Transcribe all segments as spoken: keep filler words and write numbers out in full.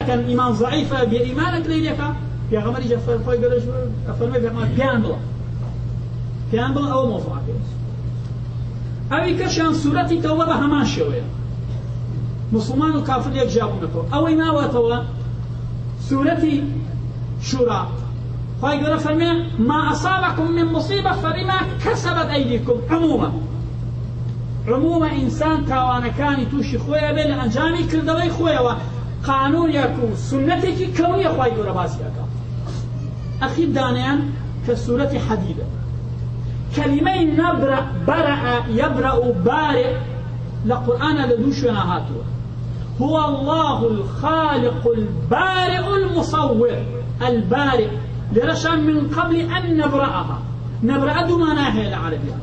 کەن ئیمان زەعیفە، بێ ئیمانە کلێریەکە. پێغەمبەری جە فەرمای گەرەش فەرمای پێغەمبەر پێیان بڵە. پێیان بڵە ئەوە مۆزوعەکەی. ئەوی کەشیان سوورەتی تەوبە بە هەمان شێوەیە. موسڵمان و کافر یەک جیا بوونەتەوە. ئەوەی ماوەتەوە سوورەتی شورا. خوای گەورە فەرمێ: «ما أصابكم من مصيبة فبما كسبت أيديكم». عمومە. عمومە ئینسان تاوانەکانی تووشی خۆیە بێ لە ئەنجامی کردەوەی خۆیەوە. قانونێک و سنەتێکی کەونیە خوای گەورە باسی ئەکا. ئەخیر دانیان کە سوورەتی حەدیدە. کەلیمەی نەبرە، بەرە، یەبرە و بارێ لە قورئانا لە دوو شوێنە هاتووە. «هو الله الخالق البارئ المصور». البارئ. لێرەشان «من قبل أن نبرأها». نەبرەئە دوو مانای هەیە لە عەرەبیە.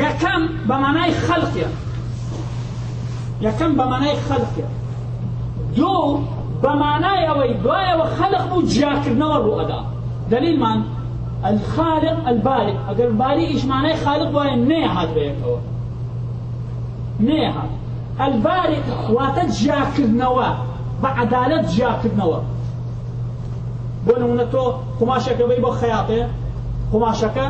یەکەم بە مانای خەلقیە. یەکەم بە مانای خەلقیە. دوو بە مانای ئەوەی دوایەوە خەلق بوو، جیاکردنەوە ڕوو ئەدا. دەلیلمان الخالق البارئ. ئەگەر بارئ ئیش مانای خالق وایە، نەیەهات بە یەکەوە. نەیەهات. البارئ واتە جیاکردنەوە، بە عەدالەت جیاکردنەوە. بۆ نمونە تۆ قوماشەکە بەی بۆ خەیاطێ، قوماشەکە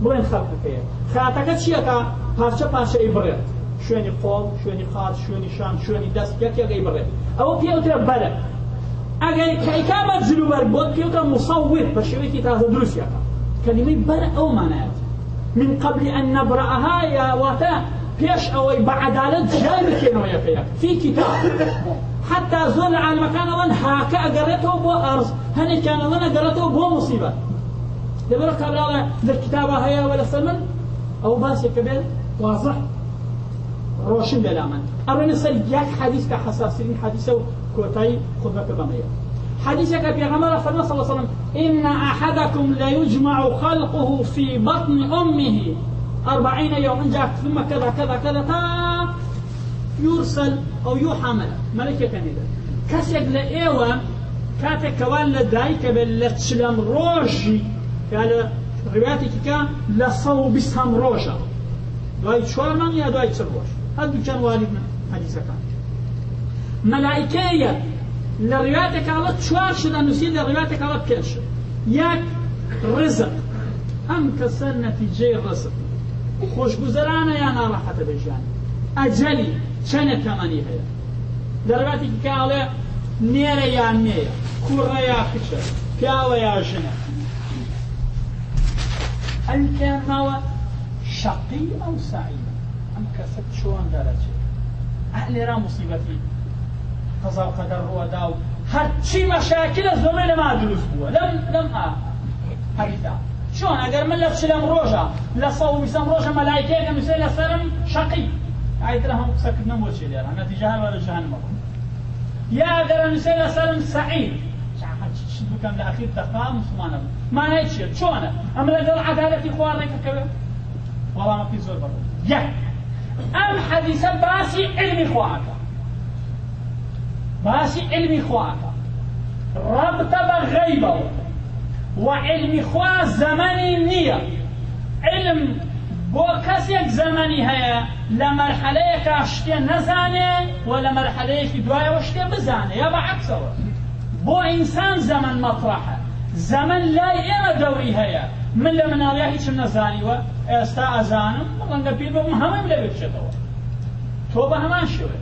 بڵێن خەلقەکەیە. خەیاطەکە چیەکە؟ پارچە پارچە ئەی بڕێت. شوێنی قۆڵ، شوێنی قاچ، شوێنی شان، شوێنی دەست، یەک یەک ئەی بڕێت. ئەوە پێ ئەوترە بەرە. ئەگەر کە ئەیکا بە جلوبەرگ بۆت، پێ ئەوترە مصور، بە شێوەیەکی تازە دروستیەکە. کەلیمەی بەرە ئەو مانایەت. «من قبل أن نبرأها» یا واتە پێش ئەوەی بە عەدالەت جیای بکەینەوە یەکە یەک. فی کیتاب. حەتا زۆر لە عالمەکان ئەڵێن هاکە ئەگەڕێتەوە بۆ ئەرز، هەنێکیان ئەڵێن ئەگەڕێتەوە بۆ موسیبەت. لەبەرە کابراڵە لە کتابە هەیە وە لەسەر من ئەو باسێکە بێت وازح ڕۆشن بێ لا من. ئەڕێنە سەر یەک حەدیث کە حەساسترین حەدیثە و کۆتایی خودبەکە بەمەیە. حەدیثەکە پێغەمبەر فەرمە صلی الله عليه وسلم: «إن أحدكم ليجمع خلقه في بطن أمه أربعين يوما»، جا ثم كذا كذا كذا تا يرسل أو يحمل، مەلەکێکە نێدە. کەسێک لە ئێوە کاتێک کەوا لە دایکە بێت لە چلەم ڕۆژی، یا لە ڕوایەتێکی کە لە سەد و بیست هەم ڕۆژە، دوای چوار مانگ یا دوای چل ڕۆژ، هەردووکیان وارد من حەدیثەکان. مەلائکەیە لە ڕوایەتێکاڵە چوار شت ئەنووسی، لە ڕوایەتێکاڵە پێنج شت. یەک، ڕزق. ئەم کەسە نەتیجەی ڕزق. خۆشگوزەرانە یا ناڕەحەتە بە ژیانی. ئەجەلی، چەنە تەمەنی هەیە. لە ڕوایەتێکی کە ئەڵێ نێرە یا مێیە، کوڕە یا کچە، پیاوە یا ژنە. ئەوی کەیان ماوە شەقی ئەو سەعید. ئەم کەسە چۆن دەرەچێت؟ ئە لێرا موسیبەتی قەزا و قەدەر ڕووەدا و هەرچی مەشاکلە زۆربەی لەما دروست بووە. لەم، لەم ئا، حەدیثا. چۆن ئەگەر من لە چلەم ڕۆژە، لە سەد و بیستەم ڕۆژە مەلایکەیەکە نووسێ لەسەرم شەقی. ئایترە هەموو قسەکردنم بۆ چێ لێرە؟ نەتیجە هەر وەرە جەهەنمە بوو. یا ئەگەر نووسێ لەسەرم سەعید. چ، چ بکەم لە ئەخیر دەقا موسڵمانە بوو؟ مانای چییە؟ چۆنە؟ ئەمە لەگەڵ عەدالەتی خوا ڕێکەکەوێ؟ وەڵامەکەی زۆر بەڕوون. یەک، ئەم حەدیسە باسی علمی خوا ئەکا. باسی علمی خوا ئەکا. ڕەبتە بە غەیبەوە. و علمی خوا زەمەنی نییە. علم بۆ کەسێک زەمەنی هەیە لە مەرحەلەیەکا شتێ نەزانێ و لە مەرحەلەیەکی دوایەوە شتێ بزانێ، یا بە عەکسەوە. بۆ ئینسان زەمەن مەتڕەحە. زەمەن لای ئێمە دەوری هەیە. من لە مناڵیا هیچم نەزانیوە، ئێستا ئەزانم، ڕەنگە پیر ببم هەموویم لەبیر بچێتەوە. تۆ بە هەمان شێوە.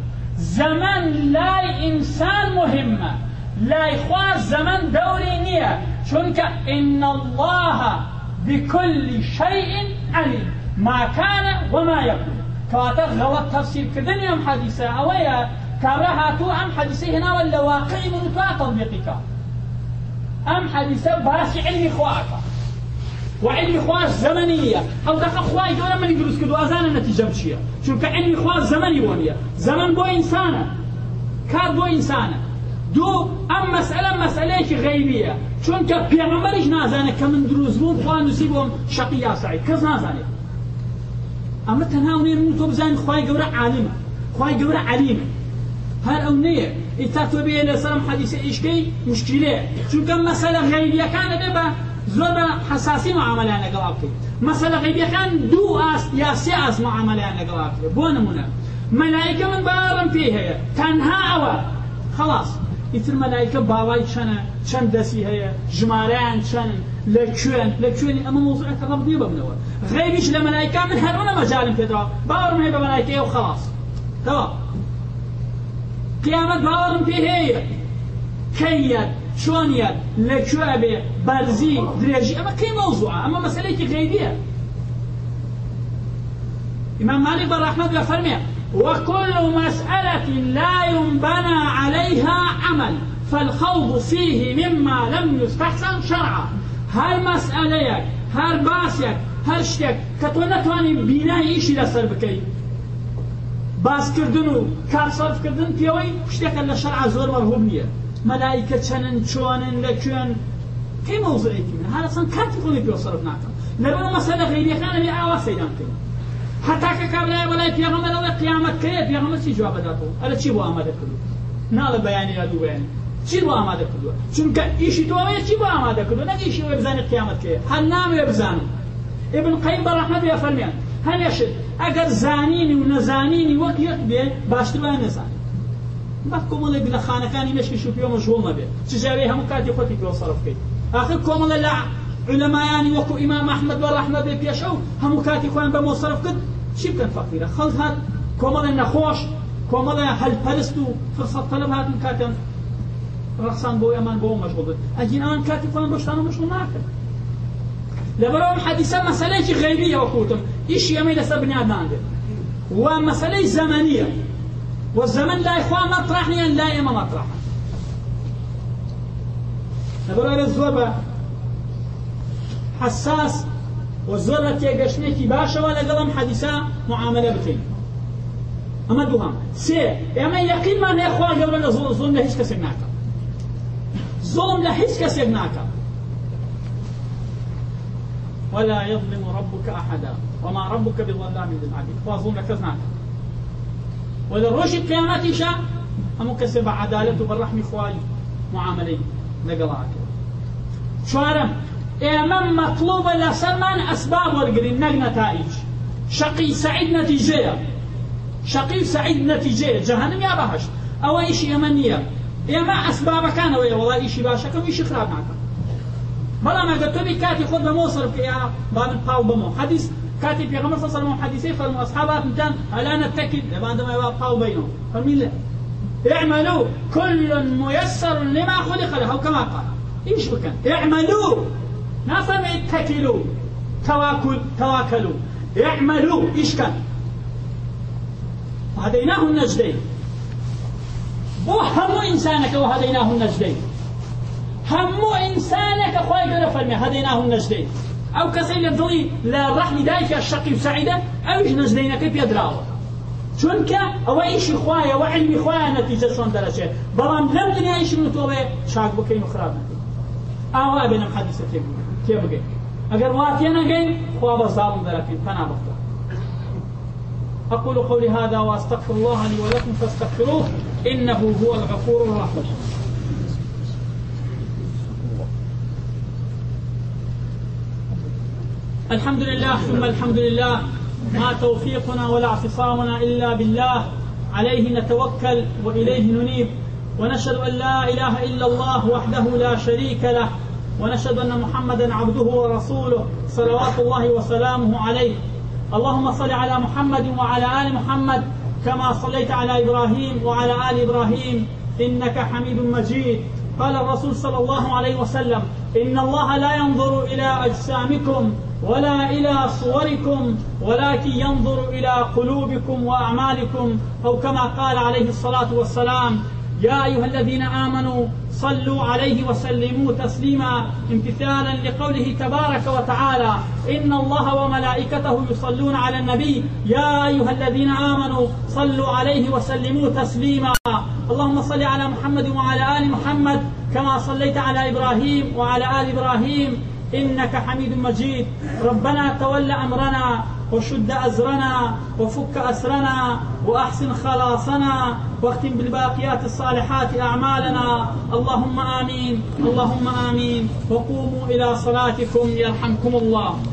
زەمەن لای ئینسان مهمە، لای خوا زەمەن دەوری نییە، چونکە «إن الله بكل شيء عليم، ما كان وما يكون». کەواتە غەڵەت تەفسیرکردنی ئەم حەدیسە ئەوەیە، کابرا هاتووە ئەم حەدیسەی هێناوە لە واقعی من و تۆ تەطبیقی کا. ئەم حەدیسە باسی علمی خوا ئەکا. و علمی خوا زەمەنی نییە. ئەو دەقە خوای گەورە منی دروست کردو، ئەزانە نەتیجەم چییە. چونکە علمی خوا زەمەنی بۆ نییە. زەمەن بۆ ئینسانە. کار بۆ ئینسانە. دوو، ئەم مەسئلە مەسئلەیەکی غەیبییە. چونکە پێغەمبەریش نازانێت کە من دروست بووم، خوا نووسی بۆم شەقی یا سەعید. کەس نازانێت. ئەمە تەنها ئەوەیە من و تۆ بزانین خوای گەورە عالیمە. خوای گەورە عەلیمە. هەر ئەو نەیە. ئیتا تۆ بێ لەسەر ئەم حەدیسە ئیشکەی مشکیلەیە. چونکە مەسەلە غەیبیەکانە بێ بە زۆر بە حەساسی معامەلەیان لەگەڵا بکەیت. مەسەلە غەیبیەکان دوو ئاست یا سێ ئاست معامەلەیان لەگەڵا بکەیت. بۆ نمونە، مەلایکە من باوەڕم پێی هەیە. تەنها ئەوە. خەڵاس. ئیتر مەلایکە باوای چەنە، چەند دەسی هەیە، ژمارەیان چەنن، لە کوێن، لە کوێنی، ئەمە مەوزوعێکە ڕەبت نییە بە منەوە. غەیبیش لە مەلایکە من هەر منە مەجالم پێدراوە. باوەڕم هەیە بە مەلایکەیە و خەڵاس. تەواو. قیامەت باوەڕم پێ هەیە. کەی یەت، چۆن یەت، لە کوێ ئەبێ، بەرزی، درێژی، ئەمە کەی مەوزوعە؟ ئەمە مەسەلەیەکی غەیبیە. ئیمام مالیک بە ڕەحمەت بێ فەرمێ، وكل مسألة لا ينبنى عليها عمل فالخوض فيه مما لم يستحسن شرعا. هەر مەسئەلەیەک، هەر باسێک، هەر شتێک کە تۆ نەتوانی بینای ئیشی لەسەر بکەی، باسکردن و کار سەرفکردن پێوەی شتێکە لە شەرعا زۆر مەرغوب نییە. مەلایکە چەنن، چۆنن، لە کوێن، کەی مەوزوعێکی من؟ هەر ئەسڵەن کاتی خۆمی پێوە سەرف ناکەم. لەبەرەوە مەسەلە غەیبیەکانە بێ ئاوا سەیران بکەین. هەتا کە کابرایە بەلای پێغەمبەر ئەڵێ قیامەت کەیە، پێغەمبەر چی جواب دەداتەوە؟ ئەرە چی بۆ ئامادە کردو؟ ناڵێ بەیانی یا دوو بەیانی. چی بۆ ئامادە کردووە؟ چونکە ئیشی تۆ ئەوەیە چی بۆ ئامادە کردووە، نەک ئیشی ئەوەیە بزانێ قیامەت کەیە. هەر ناوێ بزانم. ئیبن قەیم بە ڕەحمەت بێ فەرمیان، هەر یەشت ئەگەر زانینی و نەزانینی وەک یەک بێ، باشتر وایە نەزانێ. با کۆمەڵێک لە خانەکانی مێشکیش و پێوە مەشغوڵ نەبێت. چ جاوێ هەموو کاتی خۆتی پێوە سەرف بکەیت. ئاخر کۆمەڵە لە علەمایانی وەکو ئیمام ئەحمەد بە ڕەحمە بێ پێشە و هەموو کاتی خۆیان بەمەوە سەرف کرد، چی بکەن فەقیرە؟ خەڵک هات، کۆمەڵە نەخۆش، کۆمەڵە هەلپەرست و فرسەت تەلەب هاتن کاتیان ڕەخسان بۆ ئەمان بۆ مەشغوڵ بن. ئەگین ئەوان کاتی خۆیان بۆ شتانە مەشغوڵ ناکەن. لەبەرەوە ئەم حەدیسە مەسەلەیەکی غەیبیە، وەکو وتم، ئیشی ئەمەی لەسەر بنیاد نانرێت. و مەسەلەی زەمەنیە. و زەمەن لای خوا مەطرح نیە، لای ئێمە مەطرح. لەبەرەوە زۆر بە حەساس و زۆر لە تێگەشتنێکی باشەوە لەگەڵ ئەم حەدیسە معاملە بکەین. ئەمە دووهەم. سێ، ئێمە یەقینمان هەیە خوا گەورە لە زوڵ-، زوڵم لە هیچ کەسێک ناکە. زوڵم لە هیچ کەسێک ناکە. ولا يظلم ربك أحدا وما ربك بظلام للعبيد. خوا زوڵم لە کەس ناکە. و لە ڕۆژی قیامەتیشە هەموو کەسێ بە عەدالەت و بە ڕەحمی خوای معاملەی لەگەڵا ئەکرێت. چوارەم، ئێمە مەطلوبە لەسەرمان ئەسباب وەرگرین، نەک نەتائیج. شەقی سەعید نەتیجەیە. شەقی و سەعید نەتیجەیە، جەهەنم یا بەهەشت. ئەوە ئیشی ئێمە نییە. ئێمە ئەسبابەکانەوەیە، وەڵا ئیشی باشەکەم، ئیشی خراپ ناکەم. بەڵام ئەگەر تۆ بێ کاتی خۆت بەمەوە سەرف کە، یا با من پاڵ بەمەوە. حەدیس، کاتی پێغەمبەر صلی الله عليه وسلم حەدیسەی فەرموو، ئەسحاب هاتن تیان، ألا نتكل؟ لەبان دەمای وا پاڵ بینەوە. فەرمی لە، اعملوا كل ميسر لما خلق له، أو كما قال. ئیش بکەن. اعملوا. نافەرمی اتكلوا. تواكل، تواكلوا. اعملوا. ئیش کەن. وهديناه النجدين. بۆ هەموو ئینسانەکە وهديناه النجدين. هەموو ئینسانێکە خوای گەورە فەرمێ هديناه النجدين. ئەو کەسەی لە دڵی لە ڕەحمی دایکە شەقی و سەعیدە، ئەویش نەجدەینەکەی پێدراوە. چونکە ئەوە ئیشی خوایە، ئەوە علمی خوایە نەتیجە چۆن دەرەچێ. بەڵام لەم دنیا ئیشی من و تۆ بێ چاک بکەین و خراپ نەکەین. ئاوا بێ لەم حەدیسە تێ بگەین، تێ بگەین. ئەگەر وا تێ نەگەین، خوا بە زاڵم دەرەکەین. پەنا بەخوا. أقول قولي هذا وأستغفر الله لي ولكم فاستغفروه إنه هو الغفور الرحيم. الحمد لله ثم الحمد لله، ما توفيقنا ولا اعتصامنا إلا بالله، عليه نتوكل وإليه ننيب، ونشهد أن لا إله إلا الله وحده لا شريك له، ونشهد أن محمدا عبده ورسوله، صلوات الله وسلامه عليه. اللهم صل على محمد وعلى آل محمد كما صليت على إبراهيم وعلى آل إبراهيم إنك حميد مجيد. قال الرسول صلى الله عليه وسلم: إن الله لا ينظر إلى أجسامكم ولا إلى صوركم ولكن ينظر إلى قلوبكم وأعمالكم، أو كما قال عليه الصلاة والسلام. يا أيها الذين آمنوا صلوا عليه وسلموا تسليما، امتثالا لقوله تبارك وتعالى: إن الله وملائكته يصلون على النبي، يا أيها الذين آمنوا صلوا عليه وسلموا تسليما. اللهم صل على محمد وعلى آل محمد كما صليت على إبراهيم وعلى آل إبراهيم إنك حميد مجيد. ربنا تول أمرنا وشد أزرنا وفك أسرنا وأحسن خلاصنا واختم بالباقيات الصالحات أعمالنا. اللهم آمين، اللهم آمين. وقوموا إلى صلاتكم يرحمكم الله.